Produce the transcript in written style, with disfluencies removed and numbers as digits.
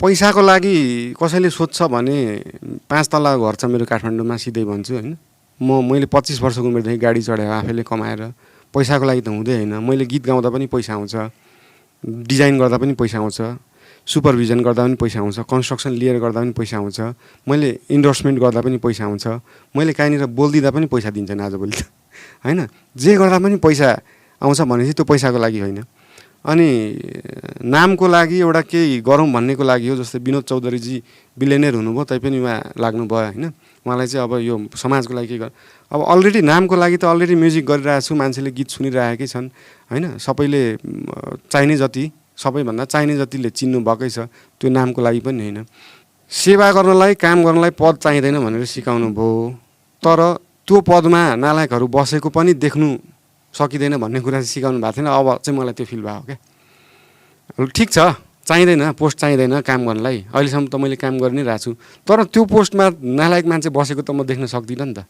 पैसाको लागि कसैले सोध्छ भने 5 तला घर छ मेरो काठमाडौँमा सिधै भन्छु हैन। मैले 25 वर्षको उमेरदेखि गाडी चढाएर आफैले कमाएर पैसाको लागि त हुँदै हैन। मैले गीत गाउँदा पनि पैसा आउँछ, डिजाइन गर्दा पनि पैसा आउँछ, सुपरभिजन गर्दा पनि पैसा आउँछ, कन्स्ट्रक्सन लिएर गर्दा पनि पैसा आउँछ, मैले इन्डोर्समेन्ट गर्दा पनि पैसा आउँछ, मैले कहीँनिर बोलिदिँदा पनि पैसा दिन्छन् आजभोलि त हैन। जे गर्दा पनि पैसा आउँछ भनेपछि त्यो पैसाको लागि होइन। अनि नामको लागि एउटा केही गरौँ भन्नेको लागि हो। जस्तै विनोद चौधरीजी बिलियनियर हुनुभयो तैपनि उहाँ लाग्नुभयो हैन। उहाँलाई चाहिँ अब यो समाजको लागि के अब अलरेडी नामको लागि त अलरेडी म्युजिक गरिरहेको छु, मान्छेले गीत सुनिरहेकै छन् हैन। सबैले चाहिने जति, सबैभन्दा चाहिने जतिले चिन्नु भएकै छ, त्यो नामको लागि पनि होइन। सेवा गर्नलाई, काम गर्नलाई पद चाहिँदैन भनेर सिकाउनु भयो, तर त्यो पदमा नालायकहरू बसेको पनि देख्नु सकिँदैन भन्ने कुरा चाहिँ सिकाउनु भएको थिएन। अब चाहिँ मलाई त्यो फिल भयो क्या। ठिक छ, चाहिँदैन, पोस्ट चाहिँदैन काम गर्नलाई, अहिलेसम्म त मैले काम गरि नै रहेको छु, तर त्यो पोस्टमा नालायक मान्छे बसेको त म देख्न सक्दिनँ नि त।